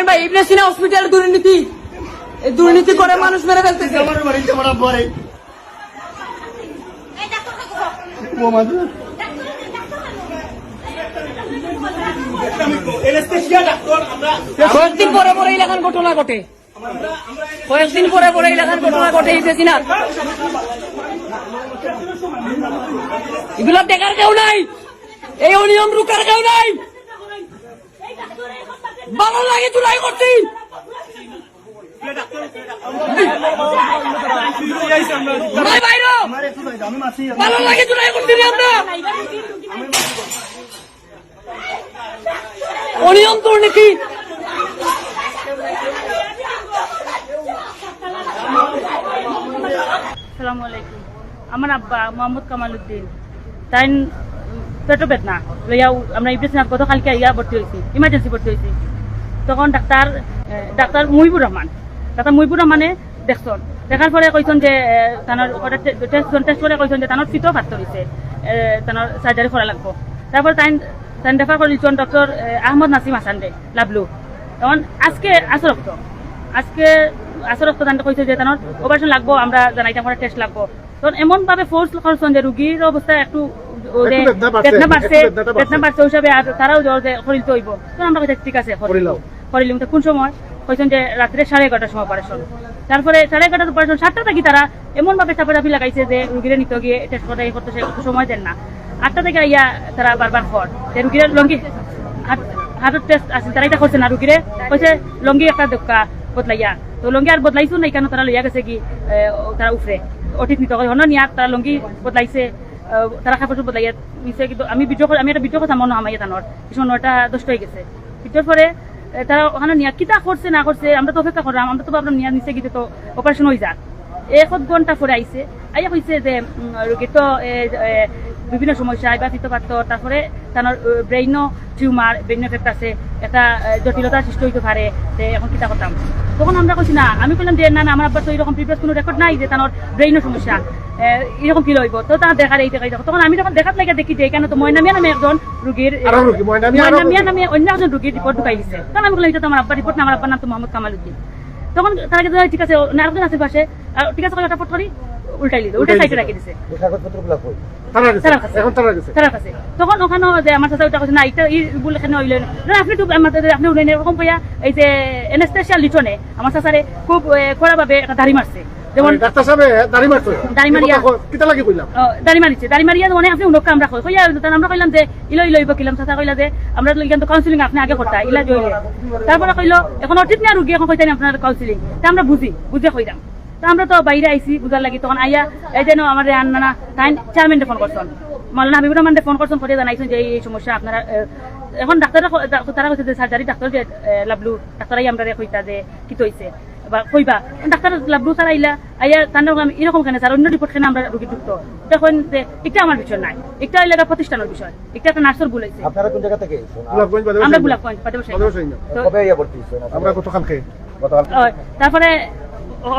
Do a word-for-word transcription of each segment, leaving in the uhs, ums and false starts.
ভাই, ইবনে সিনা হসপিটাল দুর্নীতি, এই দুর্নীতি করে মানুষ মেরে ফেলতেছে। কয়েকদিন পরে পরে ইলাখান ঘটনা ঘটে, কয়েকদিন পরে পরে ইলাখান ঘটনা ঘটে ইবনে সিনাত। এগুলা দেখার কেউ নাই, এই অনিয়ম রুখার কেউ নাই। ভালা লাগি জুলাই করছি। ভাই, বাইরো। ভালা লাগি জুলাই করছি রে আমরা। অনিয়ম দুর্নীতি। আসসালামু আলাইকুম। আমার আব্বা মোহাম্মদ কামাল উদ্দিন, তাইন পেটো বেদনা লইয়া উ-, আমরা ইবনে সিনাত গতকালকে আইয়া ভর্তি অইছি, ইমার্জেন্সি ভর্তি অইছি। তখন ডাক্তার, এ, ডাক্তার মুহিবুর রহমান, ডাক্তার মুহিবুর রহমানে দেখছন, দেখার পরে কইছন যে, এ, তানর ওটা টে-, টেস্ট, টেস্ট করে কইছন যে তানর পিতো পাথর অইছে, এ, তানর সার্জারি করা লাগবো। তারপরে তাইন, তাইন রেফার করিলছন ডক্টর, এ, আহমদ নাসিম হাসানরে, লাবলু। তখন আজকে আসর অক্ত, আজকে আসর অক্ত তানরে কইছে যে তানর অপারেশন লাগবো, আমরা জানাইতাম, টেস্ট লাগবো। তখন এমন ভাবে ফোর্স করছন যে রুগীর অবস্থা একটু, ও যে একটু বেদনা বাড়ছে, বেদনা বাড়ছে, একটু বেদনাটা বাড়ছে। বেদনা বাড়ছে, ওই হিসাবে আর তারাও জোর যে করিলতে অইবো। তখন আমরা কইছি, "ঠিক আছে, করিলাও।" করিলিমু। তো কোন সময়? কইছন যে রাত্রে সাড়ে এগারোটার সময় অপারেশন। তারপরে সাড়ে এগারোটার অপারেশন, সাতটা থাকি তারা এমন ভাবে চাপাচাপি লাগাইছে যে রুগীরে নিতে গিয়ে টেস্ট করতে, এই করতে সে একটু সময় দেন না। আটটা থাকি আইয়া তারা বারবার কর যে রুগীরে লঙ্গি হার্ট, হার্টের টেস্ট আছে, তারা ইটা করছে না, রুগীরে কইছে লঙ্গি একটা দক্কা বদলাইয়া। তো লঙ্গি আর বদলাইছইন না, ইখানো তারা লইয়া গেছে কি, এ, ও, তারা উফরে ওটিত নিতে হয়, হনো নিয়া তারা লঙ্গি বদলাইছে, এ, তারা কাপড় চোপড় বদলাইয়া নিছে। কিন্তু আমি ভিডিও করি, আমি একটা ভিডিও করতাম মনে হয় আমার ইয়ে তানর, এই সময় নয়টা দশটা অই গেছে। ভিডিওর পরে, এ, তারা ওখানো নিয়া কিতা করছে না করছে, আমরা তো অপেক্ষা করলাম, আমরা তো ভাবলাম নিয়া নিচে গিয়ে তো অপারেশন অই যাক। এক আধ ঘন্টা পরে আইছে, আইয়া কইছে যে, উম, রোগীর তো, এ, এ, বিভিন্ন সমস্যা, এবার পিত্তপাথর, তারপরে তার, এ, ব্রেইনও টিউমার, ব্রেইন এফেক্ট আছে, একটা, এ, জটিলতা সৃষ্টি হইতে পারে, তে এখন কিতা করতাম? তখন আমরা কইছি না, আমি কইলাম যে, "না, না, আমার আব্বার তো এরকম প্রিভিয়াস কোনো রেকর্ড নাই যে তার ব্রেইনও সমস্যা, এ, এরকম কি লইব?" তো তারা দেখার এই দেখাই দেখো। তখন আমি যখন দেখাত লাগিয়া দেখি যে এখানে তো ময়না মিয়া নামে একজন রুগীর, আরো রুগী, ময়না মিয়া আরো ময়না মিয়া রুগী। নামে অন্য একজন রুগীর রিপোর্ট ঢুকাই দিছে। তখন আমি কইলাম, "এটা তো আমার আব্বার রিপোর্ট না, আমার আব্বার নাম তো মোহাম্মদ কামাল উদ্দিন।" তখন তারা কিন্তু, "ঠিক আছে, ও, না, আরেকজন আছে পাশে, আ, ঠিক আছে, কয়টা ফট করি উল্টাই দিল, উল্টাই উল্টাই সাইডে দিছে। রাখি দিছে।" এই কাগজপত্রগুলো কই? তারা রাখছে। তারা রাখছে। এখন তারা রাখছে। তারা রাখছে। তখন ওখানে যে আমার চাচা ওটা কইছে, "না, এটা এই ভুল এখানে হইল না।" না, আপনি তো, আমাদের, আপনি উঠলেন, এরকম কইয়া এই যে অ্যানেস্থেশিয়া লিটনে আমার চাচারে খুব, এ, কড়াভাবে একটা দাড়ি মারছে। যেমন মানে ডাক্তার সাহেব, এ, দাড়ি মারছে। দাড়ি মারিয়া। কিতা লাগি কইলাম? ও, দাড়ি মারিছে। দাড়ি মারিয়া মানে আপনি উনকে আমরা কই, কইয়া হইলো, তার আমরা কইলাম যে, "ইলো, ইলো, ইবো কিলাম?" চাচা কইলা যে, "আমরা তো ইখান তো কাউন্সেলিং আপনি আগে করতা, ইলা জইলে।" তারপরে কইলো, "এখন অটিত নিয়া রুগী এখন কইতানি আপনার কাউন্সেলিং।" তা আমরা বুঝি, বুঝে কইলাম। তো আমরা তো বাইরে আইছি বুঝার লাগি, তখন আইয়া এই যেন আমার রেহান নানা তাইন চেয়ারম্যানরে ফোন করছন, মৌলানা হাবিবুর রহমানরে ফোন করছন, করে জানাইছন যে এই, এই সমস্যা আপনারা, এ, এখন ডাক্তাররা ক-, ডা-, তারা কইছে যে সার্জারি ডাক্তার যে, এ, লাবলু ডাক্তার আইয়া আমরারে কইতা যে কিতা হইছে বা কইবা। ডাক্তার লাবলু স্যার আইলা, আইয়া তার নাম এরকম কেন স্যার, অন্য রিপোর্ট কেন আমরা রুগী ঢুকতো? তখন যে একটা আমার বিষয় নাই, একটা হইলে গা প্রতিষ্ঠানের বিষয়, একটা একটা নার্সের ভুল হইছে। আপনারা কোন জায়গা থেকে এসেছেন? গোলাপগঞ্জ, বাদে আমরা বাসাইন। গোলাপগঞ্জ, বাদে বাসাইন। আমরা তো কবে আইয়া ভর্তি হইছেন আপনারা? আমরা গতকালকে। গতকাল। ওই, তারপরে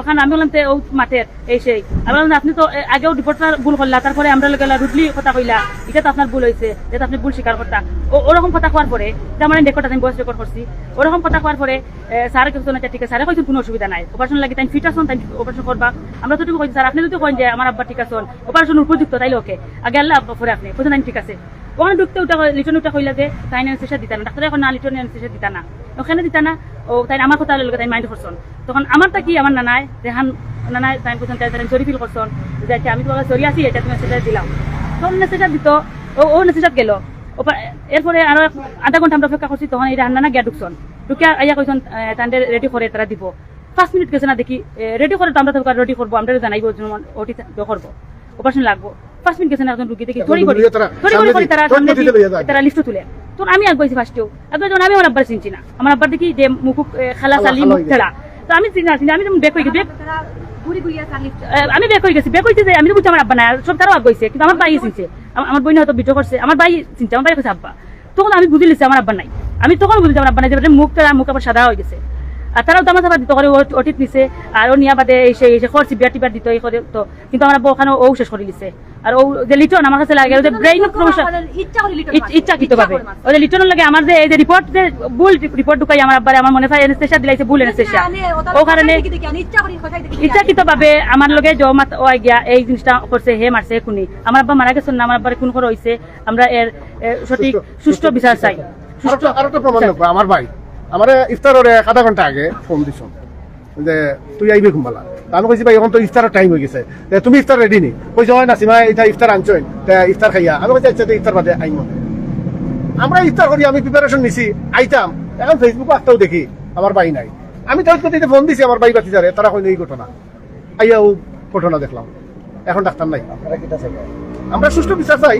ওখানে আমি বললাম, "তে ও মাতের এই সেই।" আমি বললাম, "আপনি তো, এ, আগেও রিপোর্টটা ভুল করলা, তারপরে আমরা লগে রুডলি কথা কইলা, এটা তো আপনার ভুল হইছে, এটা তো আপনি ভুল স্বীকার করতা।" ও, ওরকম কথা কওয়ার পরে, এটা আমার রেকর্ড আছে, আমি ভয়েস রেকর্ড করছি, ওরকম কথা কওয়ার পরে, এ, স্যারে কিছু না, ঠিক আছে, স্যারে কইছেন, "কোনো অসুবিধা নাই, অপারেশন লাগি তাই ফিট আছন, তাই অপারেশন করবা।" আমরা তো ঠিক কইছি, "স্যার, আপনি যদি কইন যে আমার আব্বা ঠিক আছন, অপারেশন উপযুক্ত, তাইলে ওকে, আগে আল্লাহ আব্বা পরে আপনি।" কইছেন, "তাই ঠিক আছে।" ওখানে ঢুকতে উঠা কই-, লিটন উঠা কইলা যে, "তাই অ্যানেস্থেশিয়া দিতা না।" ডাক্তারে কইন, "না, লিটন অ্যানেস্থেশিয়া দিতা না।" ওখানে দিতা না, ও তাই আমার কথা লগে তাই মাইন্ড করছন। তখন আমার তা কি, আমার নানায়, রেহান নানায়, তাই কইছন, "তাই, তাই জরি ফিল করছন, যে আচ্ছা, আমি তোমার জরি আছি, এটা তুমি অ্যানেস্থেশিয়া দিলাও।" তখন অ্যানেস্থেশিয়া দিত, ও, ও অ্যানেস্থেশিয়াত গেল। ও পা-, এরপরে আরো এক আধা ঘন্টা আমরা অপেক্ষা করছি, তখন এই রেহান নানা গিয়া ঢুকছন। ঢুকিয়া আইয়া কইছন, "এ, তানরে রেডি করে তারা দিব।" পাঁচ মিনিট গেছে না দেখি, এ, রেডি করে তো আমরা তো রেডি করবো, আমরা জানাইবো, যেমন ওটি তো করবো, অপারেশন লাগবো। পাঁচ মিনিট গেছে না, একজন রুগী দেখি এখন তড়ি রুগী করি, লইয়া তারা তড়ি সামনে করি দি-, তারা তড়ি সামনে দিতে লইয়া যায়। তারা লিফটে তুলে। তো আমি আগুয়াইছি ফার্স্টেও, আগুয়াই যখন আমি আমার আব্বার চিনছি না, আমার আব্বার দেখি যে মুখ, এ, খালা খালা, চালি খালা মুখ হয়ে গেছে। ঠেলা। তো আমি চিনি না, চিনি, আমি যেমন ব্যাক হয়ে গেছি, ব্যাক, ঘুরি ঘুরি আর চালি। এ, আমি ব্যাক হয়ে গেছি, ব্যাক হইতে যে আমি তো বুঝছি আমার আব্বা না, সব তারাও আগুয়াইছে, কিন্তু আমার ভাই চিনছে। আম-, আমার বইনে হয়তো ভিডিও করছে, আমার ভাই চিনছে, আমার ভাই কইছে আব্বা। তখন আমি বুঝি লিছি আমার আব্বা নাই, আমি তখন বুঝি আমার আব্বা নাই, যে মুখ তারা মুখ আবার সাদা হয়ে গেছে। আর তারাও তামাশা দিত করে, অটিত নিছে, আর ও নিয়া বাদে এই সেই, এই সেই খরচ বিয়ার টিবার দিত, এই করে তো, কিন্তু আমার আব্বা ওখানে ও শেষ করি দিছে। আর ও যে লিটন আমার কাছে লাগে, ও যে ব্রেইন প্রমোশন, ইচ্ছা করি লিটন মারে। ইচ্ছাকৃত ভাবে। ও যে লিটনর লগে আমার যে এই যে রিপোর্ট, যে ভুল রিপোর্ট ঢুকাই আমার আব্বারে, আমার মনে হয় অ্যানেস্থেশিয়া দিলাইছে ভুল অ্যানেস্থেশিয়া। ওখানে ইচ্ছাকৃত ভাবে আমার লগে জমাত ও গিয়া এই জিনিসটা করছে, হে মারছে, হে খুনি। আমার আব্বা মারা গেছেন না, আমার আব্বারে খুন করা হইছে। আমরা এর, এর সঠিক সুষ্ঠু বিচার চাই। আরেকটা, আরেকটা প্রমাণ দেখো, আমার ভাই আমারে ইফতারর এক আধা ঘন্টা আগে ফোন দিছইন যে, "তুই আইবি কুনবেলা?" তে আমি কইছি, "ভাই, এখন তো ইফতারর টাইম হয়ে গেছে, তে তুমি ইফতার রেডি নি?" কইছে, "হয় নাসিমা, এটা ইফতার আনছইন, তে ইফতার খাইয়া।" আমি কইছি, "আচ্ছা, তে ইফতার বাদে আইমু।" আমরা ইফতার করি, আমি প্রিপারেশন নিছি, আইতাম। এখন ফেসবুকে একটাও দেখি আমার ভাই নাই। আমি তাই করতে ফোন দিছি আমার ভাই ভাতিজারে, তারা কইলো এই ঘটনা। আইয়া ও ঘটনা দেখলাম, এখন ডাক্তার নাই। আমরা সুষ্ঠু বিচার চাই।